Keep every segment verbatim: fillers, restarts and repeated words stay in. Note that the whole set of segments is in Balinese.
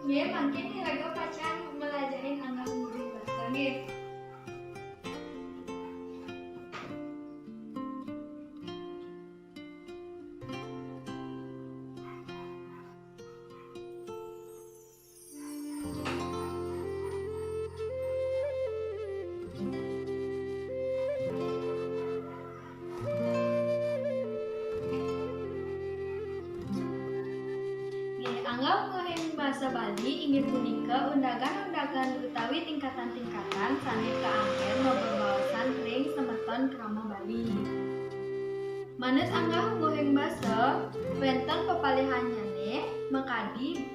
Nggih, mangkin iraga pacang malajahin anggah-ungguhing basa, nggih. Nggih, anggah-ungguhing basa Bali inggih punika undagan-undagan utawi tingkatan-tingkatan sané kaanggén mabebaosan ring semeton krama Bali. Manut anggah-ungguhing basa, wénten pepalihannyané makadi,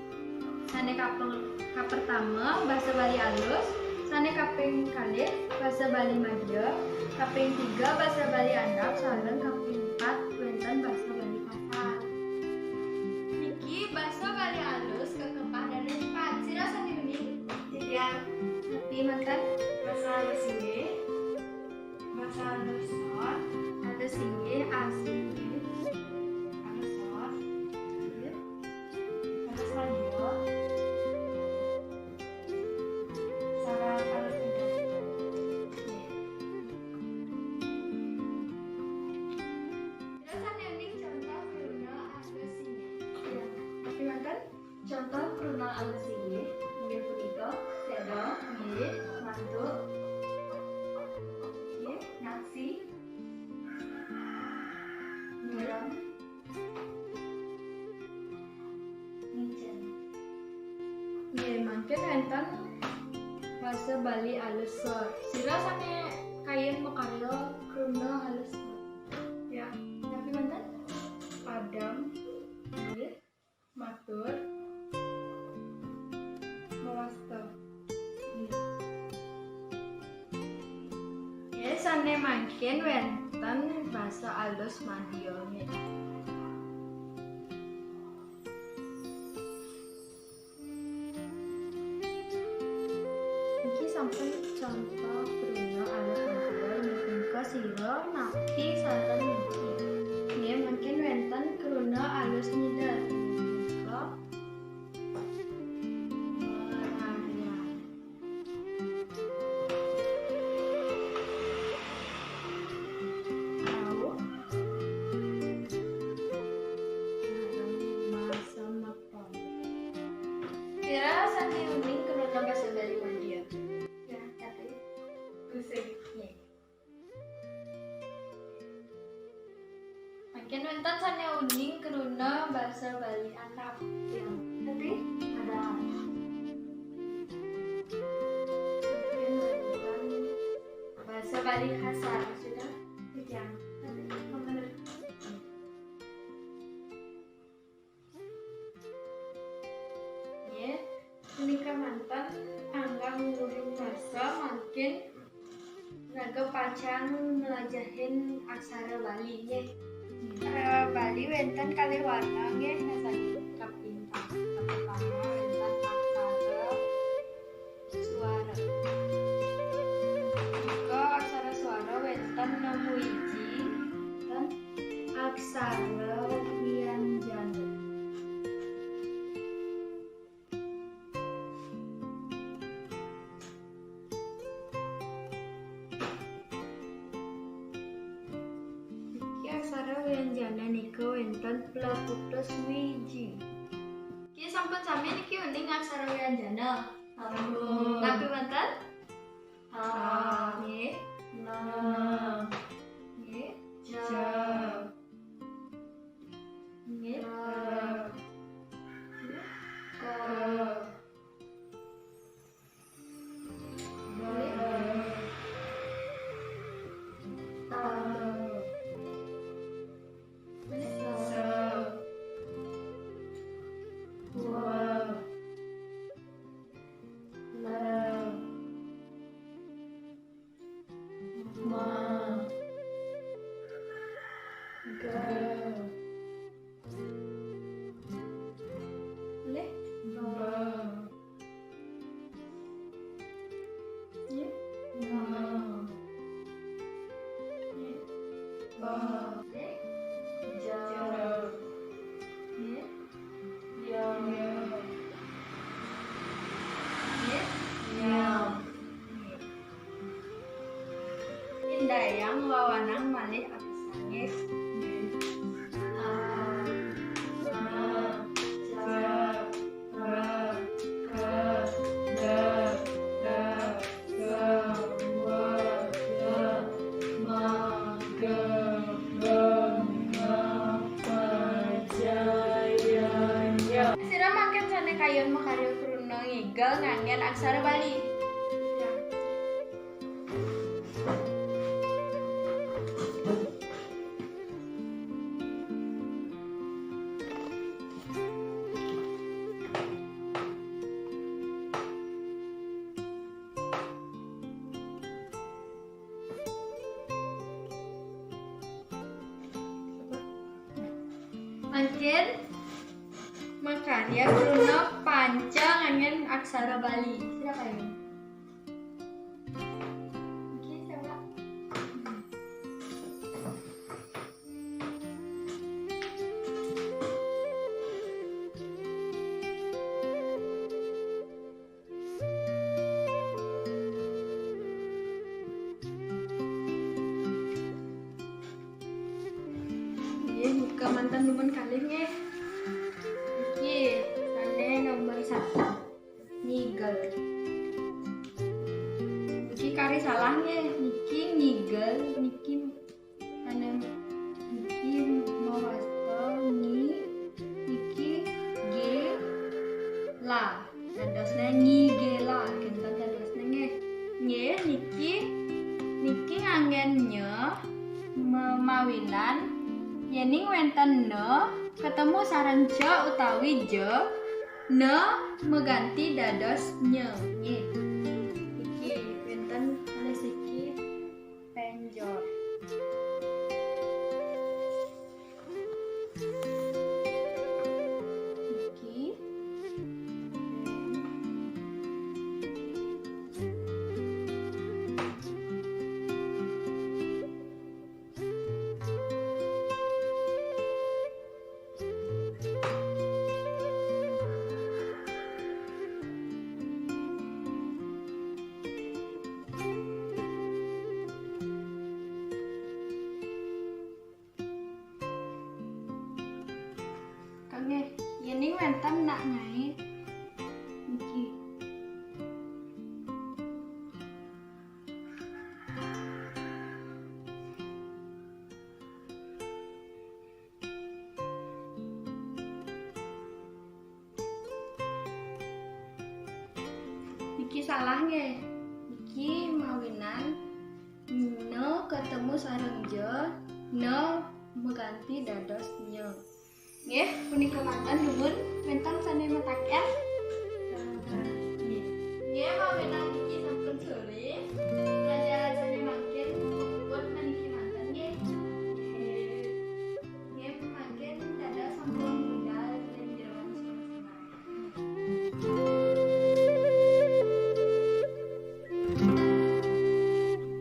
sané kapeng-, kapertama, basa Bali alus, sané kaping kalih, basa Bali madya, kaping tiga, basa Bali andap, sareng kaping empat, wénten basa Bali kasar. Niki basa Bali alus kakepah dados empat. Sira sané uning? Titiang. Napi manten? Basa alus inggih. Basa alus sor. Alus inggih, alus inggih. Alus sor. Inggih. Alus madya. Sareng alus inggih. Inggih. Sira sané uning contoh kruna alus inggih. Iya. Napi manten? Contoh kruna alus inggih, inggih punika séda, nggih, mantuk, nggih, naksi, nyirem, ngicén. Nggih, mangkin wénten basa Bali alus sor. Sira sané kayun makarya kruna alus sor. Ya, napi manten? Padam, nggih. Matur. Mawasta. Nggih. Nggih, sané mangkin wénten basa alus madya, nggih. Niki sampun contoh kruna alus madya, inggih punika sira, napi, sareng niki. Nggih, mangkin wénten kruna alus nyidal, inggih punika merayan. Rauh. Sareng masemeton. Sira sané uning kruna basa Bali madya? Ya, tapi kusik. Nggih. Mangkin wénten sané uning kruna basa Bali andap. Ya, tapi ada. Mangkin wénten basa Bali kasar, sudah? Ya, tapi mengenai Nggih, punika manten anggah-ungguhing basa, mangkin raga pacang mlajahin aksara Bali, nggih. Aksara Bali wénten kalih warna, nggih, saking kaping pertama wénten aksara suara. Nika aksara suara wénten nemu iji, wénten aksara wianjana. Niki aksara wianjana nika wénten peleputus wiji. Niki sampun sami niki uning aksara wianjana. Sampun. Napi manten? A. Nggih. Na. Nggih. Ja. Nggih. Ra. Ka. Ba. Ta. Sa. Wa. La. Ma. Wewanang malih apisan, nggih. A, ma, ja, ra, ga, da, ga, wa, ga, ma, ga, ba, nga, pa, ja, ya, nya. Sira mangkin sané kayun makarya kruna ngigel nganggén aksara Bali. Mangkin makarya kruna panca nganggén aksara Bali. Sira kayun. Oke, coba. Nggih, buka manten dumun kalih nggih. Niki, sané nomor satu. Ngigel. Niki kari salah nggih. Niki ngigel, niki anem, niki mawasta ngi, niki ge la. Dadosné ngigela, kinten dadosné nggih. Nggih, niki, niki nganggén nya me-, mawinan yéning wénten na ketemu sareng ca utawi ja, na maganti dados nya. Nggih. Niki wénten malih siki pénjor. Niki. Kanggé, yéning wénten nak ngaé niki. Niki salah nggih. Niki mawinan na ketemu sareng ja, na maganti dados nya. Nggih, punika manten dumun, wénten sané mataken.